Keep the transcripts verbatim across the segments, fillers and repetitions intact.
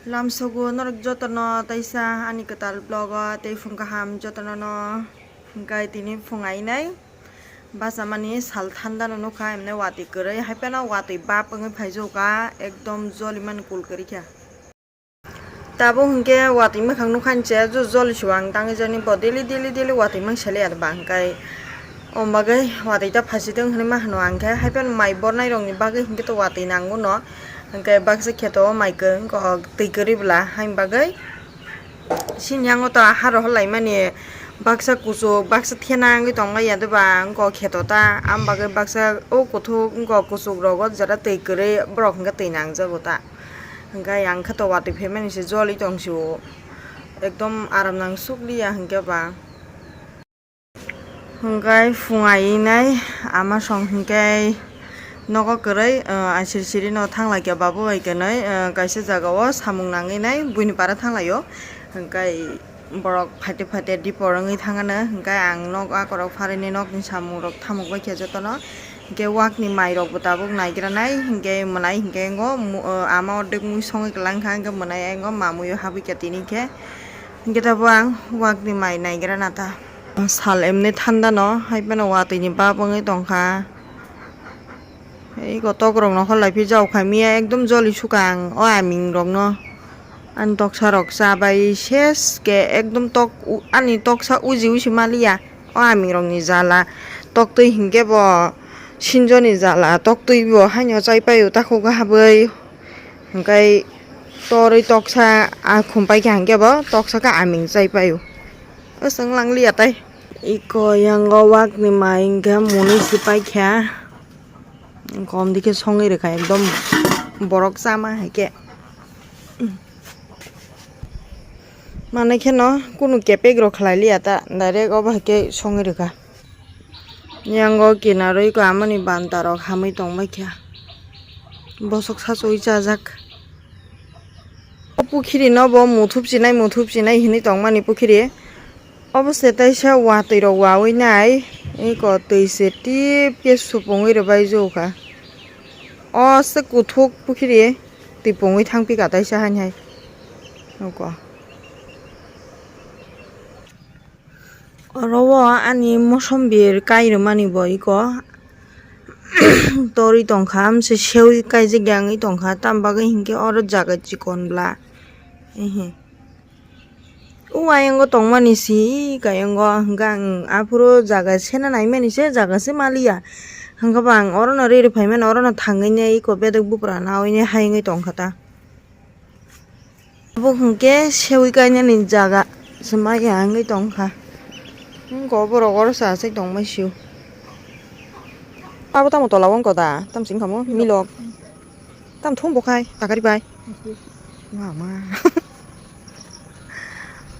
Lamsogo norok jotono taisa ani kwtal vlog o tei phung kaham jotono no hwnkhe tini phung ainai bachamani sal thanda no nukha emne watwi kwrwi hai phano watwi bap wngwi phaijokha ekdom jolimani kul kwrwi kha. Tabuk hwnkhe watwi mwkhang nukha hinse jo joli se o ang tangwi jani bo daily daily daily watwi mangsa le ya ba hwnkhe. Om bagwi watwi ta phasi tong hinwi ma hwno ang khe, hai phano mai bornai rokni bagwi hinkhe to watwi nango no, hinkhe baksa kheto o mai kwrwng kok twi kwrwi bwla, haini bagwi sini yango to haro hor laimani baksa kuchuk, baksa thena wngwi tongma ya doba wngkok kheto ta, am bagwi baksa o kuthuk wngkok kuchuk rogo jora twi kwrwi borok hinkhe twi nangjago ta, hinkhe ang khe to watwi phaimani se joli tong sio, ekdom aram nang sukliya hinkhe ba. Hwnkhe phung ainai ama song hwnkhe nogo kwrwi, ah, asiri siri no thang lai kha babu bai kwnwi, ah, kaisa jaga o samung nangwi nai buini para thang lai o. Hwnkhe borok phaite phaite dipor wngwi thang ano, hwnkhe ang nok akorok pharini nokni samung rok thamuk bai kha jotono. Hwnkhe wakni mai rok bo tabuk naigra nai, hwnkhe mwnai hwnkhe ngo mu-, ah, ama ordek mui songwi kwlang kha, hwnkhe mwnai ngo mamui o habwi kha tini khe. Hwnkhe tabuk ang wakni mai naigra na ta. Sal emni thanda no, hai phano watwi ni bap wngwi tongkha. Ei kotok rok no hor lai phi jao kha miya ekdom joli sukha ang o aming rok no. Ani toksa rok cha bai ses khe ekdom tok u-, ani toksa uji uji maliya o aming rok ni jala. Tok twi hinkhe bo sinjo ni jala, tok twi bo haino chai pai o takhuk habwi. Hwnkhe torwi toksa a khum pai kha hinkhe bo toksa khe aming chai pai o. Aswk lang liya tai. Iko yango wakni mai hwnkhe mwnwi si paikha. Kom dikhe songwi rwkha ekdom borok chama hai khe. Manwi kheno kunu kepek rok khlai liya ta, direct obo hai khe songwi rwkha. Yango kinarwi ko amoni banta rok hamwi tongbaikha. Bosok sachu ui chajak. O pukhiri no bo muthupchinai muthupchinai hinwi tongmani pukhiri. Obo se taisa watwi rok wawi nai. Eko twi se tip khe supungwi rwbai jokha. O se kuthuk pukhiri twi pungwi thangpikha taisa haini hai. Oko. Oro o ani mosombir kai rwmani bo iko torwi tongkha, amse sewi kaijak ya wngwi tongkha, tamo bagwi hinkhe oro jaga chikon bla. Ehe. O ayang o tongmani si kayang o hwnkhe ang aphuru jaga sena naimani se jaga se maliya. Hwnkhe bo ang orono riri phaimani orono thangwi ne iko bedek bupra nawi ne hai wngwi tongkha ta. Abo hwnkhe sewi kainani jaga se maya wngwi tongkha. Wngkha borok oro se achai tongma sio. Abo tamo tola o wngkha da? Tamo se wngkha mo? Milok. Milok. Tamo thung bo khai takari bai. Mama.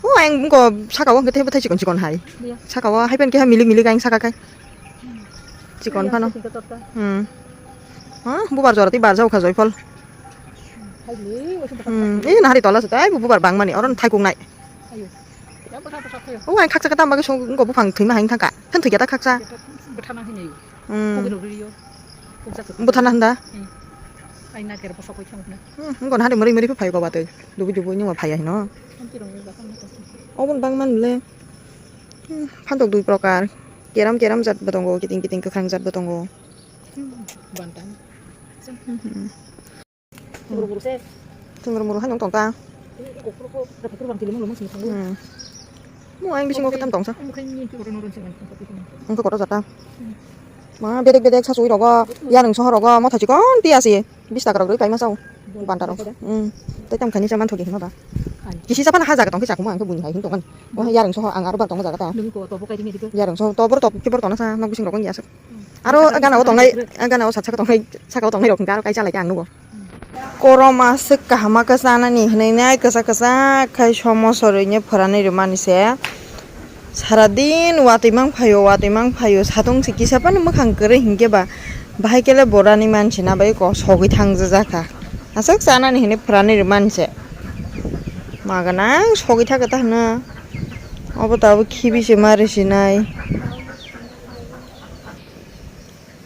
O ang wngkha saka o hwnkhe tei bwthai chikon chikon hai. Saka o hai pen keha milik milik ang saka khai. Chikon phano. Hmm. Ha, bubar jora tei barjak kha joiphol. Hmm, eh, nahari tola se tai bubar bangmani, oro thai kung nai. O ang khaksa khe tamo bagwi song wngkha buphang thwima hai thangkha. Phan thwikya ta khaksa. Hmm. Buthana hwnda. Hmm, wngkha nahari mwrwi mwrwi phaio koba twi. Dubu dubu wngma phaiya hino. Obon bangmani le. Hmm, phantok dui prokar. Keram keram jat bo tongo, kiting kiting kwkhwrang jat bo tongo. Hmm. Tungrung muru hai nung tong ta. Hmm. Mo ang bisingo kwtham tongsa. Wngkha kotor jata. Ma bedek bedek sa sui rogo. Yarung soho rogo motha chikon ti asi. Bis taka rok rwi kaima sao. Banta rok. Hmm. Tei tam khani chaman thogi hino ba. Kisi chapan ha jaga tongkhe chakmo ang khe buini hai hin tongan. O yarung soho ang aro bar tongma jaga ta. Yarung soho tobor top kibor tongna sa nok bising rok ya. Aro gana o tongnai, gana o sat saka tongnai, saka o tongnai rok hwnkhe aro kaisa lai khe ang nugo. Korom aswk kaham khe chanani hwnwi nai kwchak kwchak khai somo sorwi ni phwranwi rwmani se. Sara din watwi mang phaio, watwi mang phaio, satung se kisa phano mwkhang kwrwi hinkhe ba bahai khe le borani mansi na bai kok sogwi thangjak kha. Aswk chanani hwnwi phwranwi rwmani se. Ma gwnang sogwi thaka ta hwno. Obo tabuk khibi se ma rwsinai.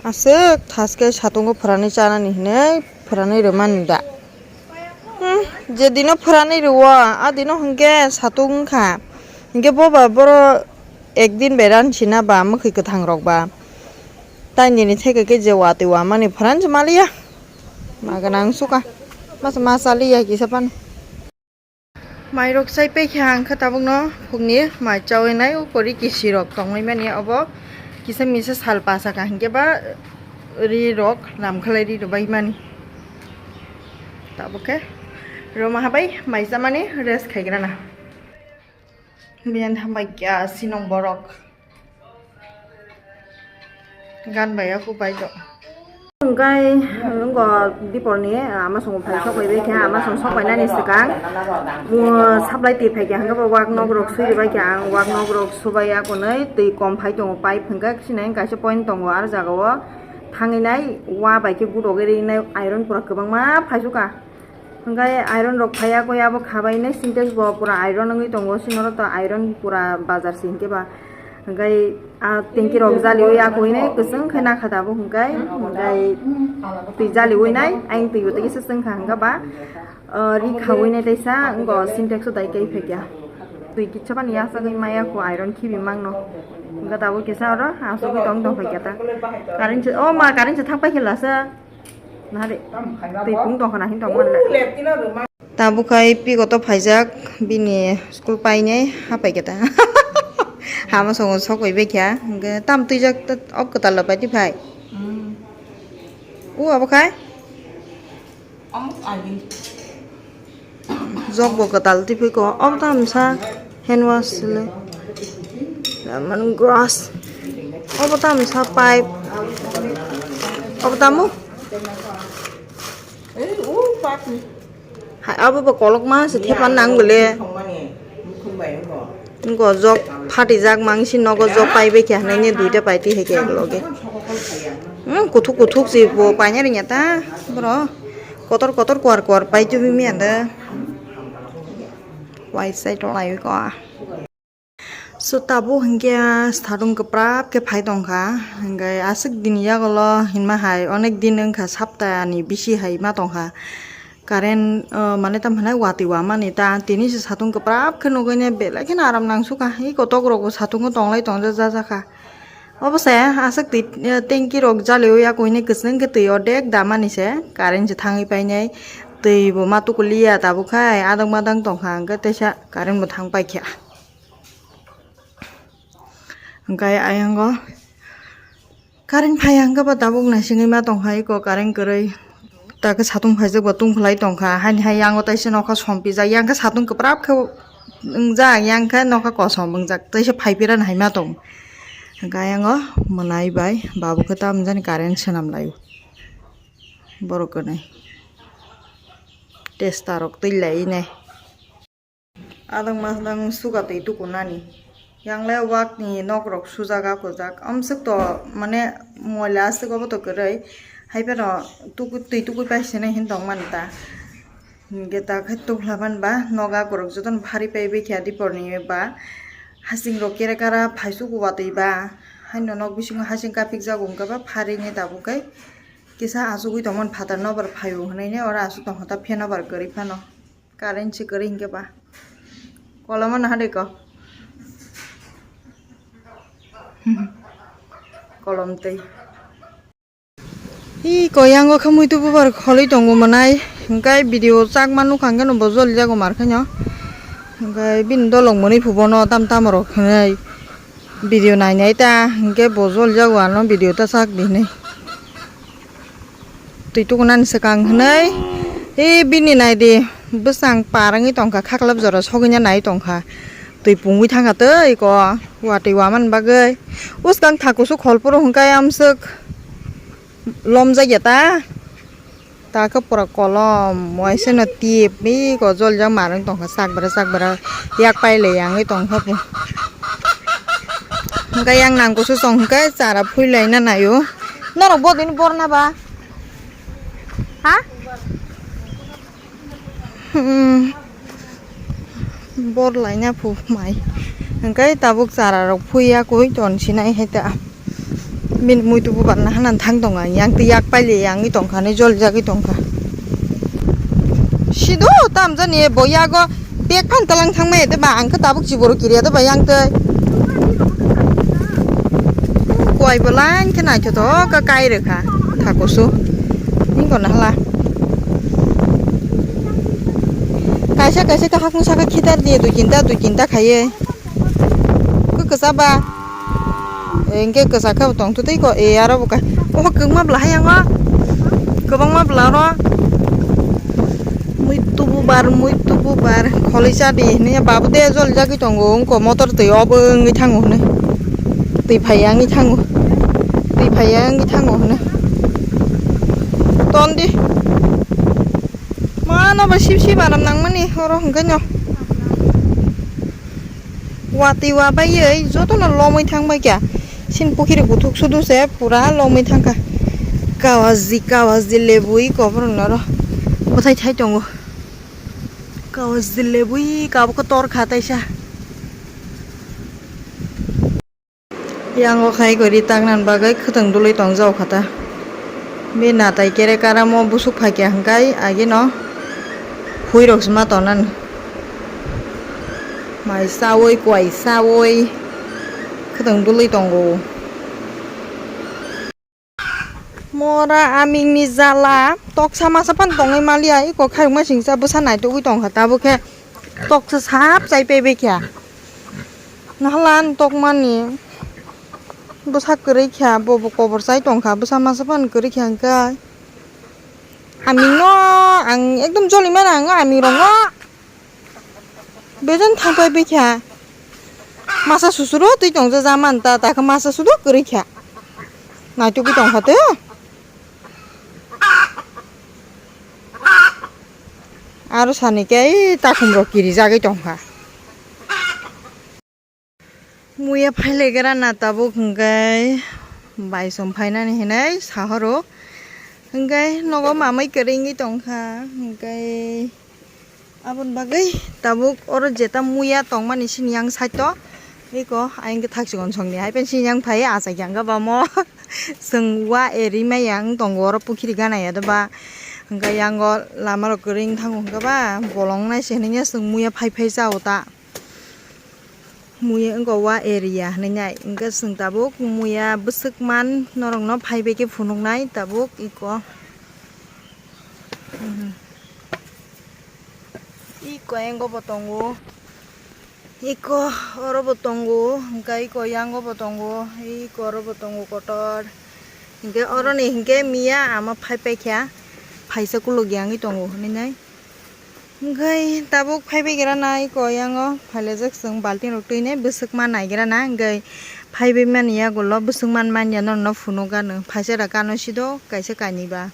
Aswk thaske satungo phwranwi chanani hinwi phwranwi rwmani da. Hmm, Je dino phwrani rwo, a dino hwnkhe satung wngkha. Hwnkhe bo ba boro ek din beran sina ba mwkhwi kwthang rok ba. Tai nini theke khe je watwi wamani phwran se maliya. Ma gwnang suka. Masa ma chaliya kisa pan. Mai rok chai pai khe ang khe tabuk no phukni mai chawi nai o pori kisi rok tongwi mani obo kisa misa sal pasa ka hinkhe ba ri rok ram khlai ri rwbai mani. Tabuk khe roma habai mai chamani rest khaigrana. Biyan hambai kya sinong borok. Gan bai aku bai do. Hingkai ngo diporni ama songo phai sok bai kha ama song sok bai nani swkang. Mo supply twi phai kha hingke bo wak nok rok sui bai kha ang wak nok rok subai akonoi twi kom phai tongo pipe hingke sinai kaisa point tongo ar jaga o thangwi nai wa bai khe gudogwi rinai iron pura kwbangma phai suka. Hingke iron rok phaiya koi abo khabainai sintex bo pura iron wngwi tongo, sinoro to iron pura bazar se hingke ba. Hingke a tanki rok jaliwi akoinai kwchwng khe nakha tabuk hingke, hingke twi jaliwi nai, ayang twi bo tei kisa chwngkha hingke ba, ah, ri khawinai teisa, wngko sintex o dai kai phaikya. Twi kitsa bani yasagwi maya kho iron khibi mangno. Hingke tabuk kisa oro asugwi tong tong phaikya ta. Current se, o ma current se thang paikhe lasa. Nahari. Twi pung tong khana hin tong manle. Tabuk khai piko to phaijak bini school painai hapai khe ta. Hama songo sok bai kha. Hingke tam twijak ta ok kwtal lo pai twi phai. U abo khai? Jok bo kwtal twi phai ko. Obo tam sa hand wash le. Lemon grass. Obo tam sa pipe. Obo tamo? Hai, abo bo kolokma se thepan nang bole. Ngo jok phatijak mangsi nogo jok pai bai khe hwnwi ni duita pai twi hai khe loge. Hmm, kuthuk kuthuk se bo paina ringya ta bro. Kotor kotor kuar kuar pai twi mi anda. Wai sai to lai ko. So tabuk hinkhe satung kwprap khe phai tongkha, hinkhe aswk dini yagulo hinma hai onek din wngkha, saptani bisi hai ma tongkha. Current, uh, mane tamo hinai watwi wamani ta, tini se satung kwprap khe nugwi ne belai kheno aram nangsukha. Eko tokrokbo satungo tonglai tongja jakha. Obo se aswk twi, uh, tanki rok jaliui yakuine kwchwng khe twi ordek damani se current se thangwi painai. Twi bo ma tukuliya tabuk khai adang madang tongkha, hinkhe teisa current bo thang paikha. Hingke ayang o current phai hingke bo tabuk naisingwi ma tongkha eko current kwrwi. Takhe satung phaijak bo tungkhlai tongkha. Haini hai yang o taisa nokha sompijak, yang khe satung kwprap khe wngjak, yang khe nokha kosom wngjak, taisa phai phira nai ma tong. Hingke ayang o mwnai bai babu khe tamjani current swnam lai o. Borok kwnwi testa rok twi lai nai. Adang masdang suga twi tukunani. Yang le wak ni nok rok sujak akujak. Amswk to mane moila aswk obo to kwrwi. Hai phano tuku-, twi tukui pai sini hin tong mani ta. Hinkhe ta khe tukla ban ba nok akurok jotono phari pai bai kha dipor ni ba. Hasing rok kere kara phai suku watwi ba. Haino nok bisingo hasing kapik jago hwnkhe ba phari ni tabuk khe kisa achugui tongmani phatar nobar phaio hwnwi ne oro achuk tongkha ta phe nobar kwrwi phano. Current se kwrwi hinkhe ba. Kolom no hade ko. Kolom tei. Hi ko yango khe muitu bubar kholwi tongo mwnai. Hinkhe video chakma nukha hinkhe no bo jolijago mar khe no. Hinkhe bini dolong mwnwi phubono tam tam rok hinwi video nainai ta hinkhe bo jolijago ano video ta chak di hinwi. Twi tukunani swkang hwnwi, e bini naidi bwsang par wngwi tongkha, khaklap jora sogwina nai tongkha, twi pungwi thangkha tei eko watwi wamani bagwi. Bwskang thakusu kholphuru hwnkhe amswk lomjakya ta, ta khe pura kolom, waisano tip, eko joljak manwi tongkha, chakbra chakbra yak pailai yangwi tongkha bo. Hwnkhe yang nangkusu chong hwnkhe chara phuilaina naio. Norok bodini borna ba? Ha? Hmm. Bor laina phu mai. Hwnkhe tabuk chara rok phuiya koi ton sinai hai ta. Bini muitu bubar na hanan thang tonga. Yang twi yak paili yangwi tongkha, nai joljagwi tongkha. Sido tam jani bo yago bek phan talang thangmai de ba, ang khe tabuk chiboro kiriya de ba yang tei. Kuai bo line khe naithotok khe kai rwkha thakosu. Ni kono hala. Kaisa kaisa khe hakung saka khitar diye dui tinta dui tinta khaiye. Khe kwchaba. Engke kwchak khe tong tu tei ko e aro bo ka. Oho kwbangma bwla hai yango. Kwbangma bwla oro. Muitu bubar, muitu bubar. Kholi cha di hinwi babu de joli jagwi tongo. Wngko motor twi obo wngwi thango hinwi. Twi phaiya wngwi thango. Twi phaiya wngwi thango hinwi. Ton di. Mano ba sip sip aram nangmani oro hwnkhe no. Watwi wa baiwi jotono lomwi thang bai kha. Sini pukhiri kuthuk sudu se pura lomwi thang kha. Kawaji, kawaji lebui koborok noro bwthai thai tongo. Kawaji lebui kabo khe tor kha taisa. Yango khai gori takna bagwi khwtwng dului tongjao kha ta. Bini natai kere karamo busuk phai kha hwnkhe agino huirok se ma tongnani. Mai chaui, kuai chaui khwtwng dului tongo. Mora aming ni jala toksa masa pan tongwi maliya, iko khairokma singsa bwsa naitugwi tongkha, tabuk khe toksa sap chai paibai kha. Nahalan tokmani bwsa kwrwi kha, bo bo kobor chai tongkha, bwsa masa pan kwrwi kha hwnkhe. Aming no ang ekdom joli mano, ang aming rok no. Bejan thangpai bikha. Masa susuro twi tongja ja man ta, ta khe masa sudo kwrwi kha. Naitugwi tongkha te. Aro sani khe ei takhum rok kiri jagwi tongkha. Muya phailegra na tabuk hwnkhe bai song phainani hinwi sahoro. Hwnkhe nogo mamai kwrwi wngwi tongkha. Hwnkhe aboni bagwi tabuk oro jeta muya tongmani sini yang side o. Eko ayang khe thaksikon songni hai pen sini yang phai achai khe ang khe bamo. Chwng wa eri maya wng tongo oro pukhiri gana ya doba. Hwnkhe yango lama rok kwrwi wng thango hwnkhe ba bolong nai se hinwi ya chwng muya phai phai cha o ta. Muya wngkha wa area hinwi nai, hwnkhe chwng tabuk muya bwswk man norokno phai bai khe phunuknai tabuk iko. Iko yango bo tongo, iko oro bo tongo, hwnkhe iko yango bo tongo, iko oro bo tongo kotor. Hwnkhe oroni hwnkhe miya ama phai paikha, phaisa kuluk yangwi tongo hinwi nai. Hwnkhe tabuk phaibai gira na iko yango phailajak chwng baltingrok twinai bwswk ma naigira na, hwnkhe phaibai mani yagulo bwswk man manya norokno phunukgano phaisa da kano sido kaisa kainwi ba.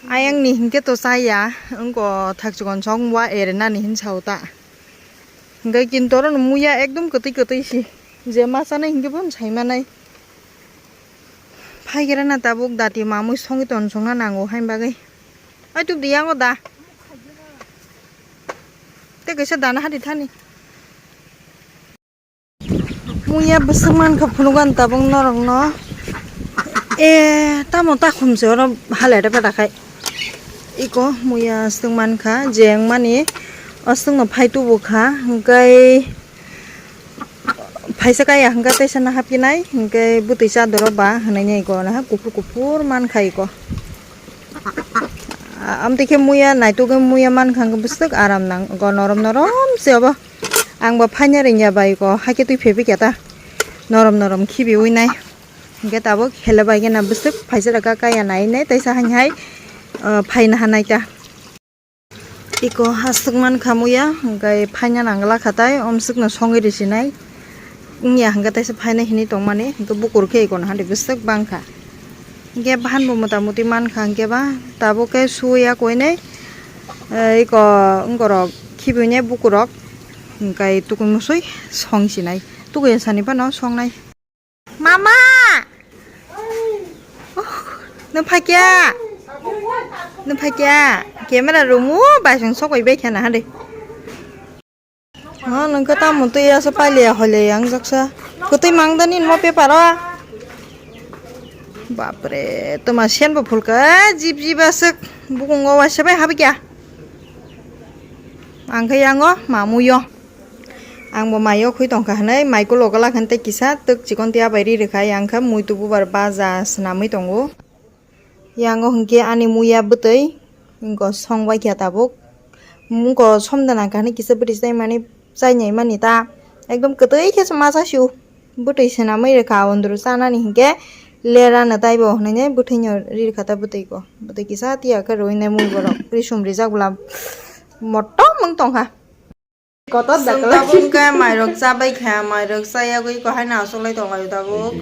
Ayangni hwnkhe to chaya wngko thakchukon song wa ere nani hinwi sao ta. Hwnkhe kinto oro muya ekdom kwtwi kwtwi si je ma chanai hwnkhe bono sai manai. Phaigira na tabuk dati mamui songwi tonsongna nango haini bagwi. Ai tubudi yango da. Tei kaisa dana hadi thani. Muya bwswk mankha phunukgo ang tabuk norokno. E, tamo takhum se oro hale re pata khai. Iko muya aswk mankha je wngmani aswkno phai tubukha hwnkhe. Phaisa kaya hwnkhe teisa no hapinai, hwnkhe bwtwi chadoro ba hwnwi nai iko, naha kuphur kuphur mankha iko. Amtwi khe muya naitugwi muya mankha hwnkhe bwswk aram nang iko, norom norom se obo. Ang bo phaina rwngya ba iko, hakhe twi phepikya ta norom norom khibiwi nai. Hwnkhe tabuk hele bai khe na bwswk phaisa rwkha kaya nai nai teisa haini hai, ah, phaina hanai ta. Iko aswk mankha muya, hwnkhe phaina nangla kha tai, omswkno songwi risinai. Wngya hwnkhe teisa phaina hinwi tongmani, hwnkhe bukur khe ikono hande bwswk bangkha. Hwnkhe bahanbo mota moti mankha, hwnkhe ba tabuk khe suya koinai, eh, iko wngorok khibiwinai bukurok, hwnkhe tukui musui songsinai. Tukui sani phano songnai. Mama! Oh, nwng phaikya? Nwng phaikya? Camera room o bai song sokoi bai khana hade. Oh, nwng khe tamo twi asa pailiya hole yang jaksa. Kwtwi mang dani mo paper o. Bapre, toma sen bo phulka, jip jip aswk. Bukung o waisa bai habikya. Ang khe yango mamuyo. Ang bo maio khui tongkha hwnwi, mai kulo gala khan tei kisa twk chikon tei abai ri rwkha, yang khe mui tububar baja swnamwi tongo. Yango hwnkhe ani muya bwtwi, wngkho song bai kha tabuk. Wngkho somda nang kha hwnwi kisa bwtwi chaimani, chainai mani ta. Ekdom kwtwi khe se masa sio. Bwtwi swnamwi rwkha, ondro chanani hinkhe lera no taibo hwnwi bwtwino ri rwkha ta bwtwiko. Bwtwi kisa tiya khe rwinai mui borok, risum rijak bwla motom wng tongkha. Kotor da. Chwng tabuk wngkha mairok chabai kha, mairok chayagwi ko haino asoklai tonglaio tabuk.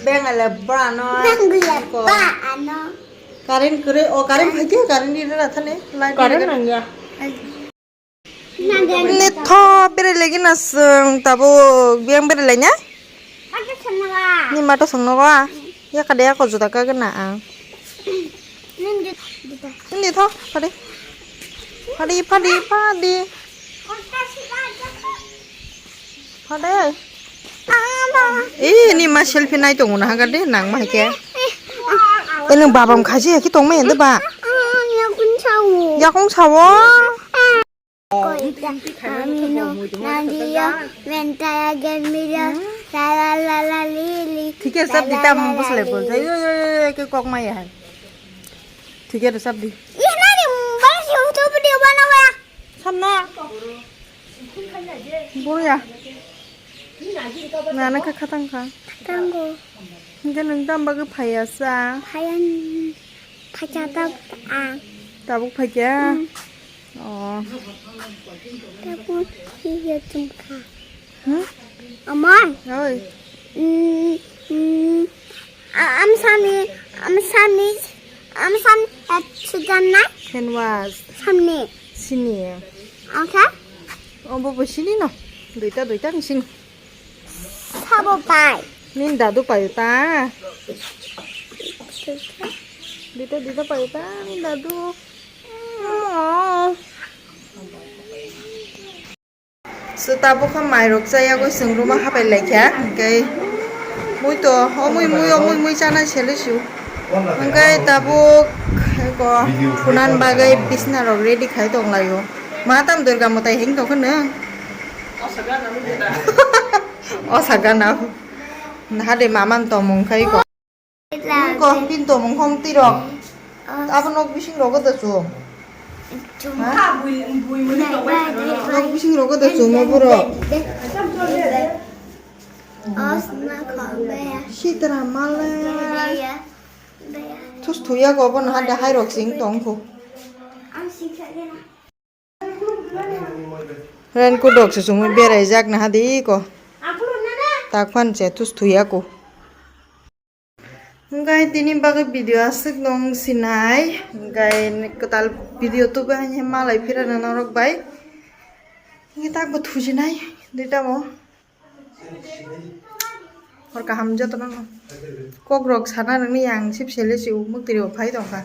Bengale bra no. Bengale bra no. Current kwrwi, o current phaikhe, current ni rwna thani, light. Current nangya. Ni tho, berai lagi na chwng tabuk, biyang berai lai na? Ni mata song nogo? Yakade yako juda kagana ang. Nini tho, phadi. Phadi, phadi, phadi. Phadi. Eh, ni ma selfie nai tongo na hagade nang ma hake. Eh, nang babam khaji haki tong mai ende ba. Yakung sawo. Koita, amino, nandiyo, mentaya, gembiyo, la la la la li li. Thike sab di tam bus le bol. Yo yo yo yo ke kok mai hai. Thike sab di. Ye nani bang si utu video bana wa. Sanna. Boya. Nana ka khatang ka. Tango. Hingke nung tam bagwi phaiya sa? Phaiya, phaikha tabuk ang. Tabuk phaikha? Hmm. Oh. Tabuk hiya chumkha. Hmm? Amar. Oi. Hmm, hmm. A-, am sami, am sami, am sami, at sudan na? Hand wash. Samni. Sini. Okay. Obo bo sini no. Duita, duita ni sini. Sabo pai. Nini dadu payo ta. Dita dita payo ta nini dadu. Oh. So tabuk kha mairok chaya goi chwng room o hapai laikha, hwnkhe mui to o mui mui o mui mui chana sele su. Hwnkhe tabuk eko phunan bagwi bisna rok ready khai tong laio. Ma tam Durga mwtai heng tong khe nwng? O sagana. Naha de maman tomung khai ko. Ko pin tomung khom tirok. Abo nok bising rogo da chum. Ha? Nok bising rogo da chum oborok. Sitra male. Thus thuya ko bo naha de hai rok sing tong kho. Raincoat rok se chumui berai jak naha di ko. Tak phan se thus thuya ko. Hingkai tini bagwi video aswk nung sinai. Hingkai kwtal video tubu haini malai phirana norok bai. Hingke tak bo thusinai. Duita bo. Hor kaham jotono no. Kok rok sana nini yang sip sele si u mukti rok phai tongkha.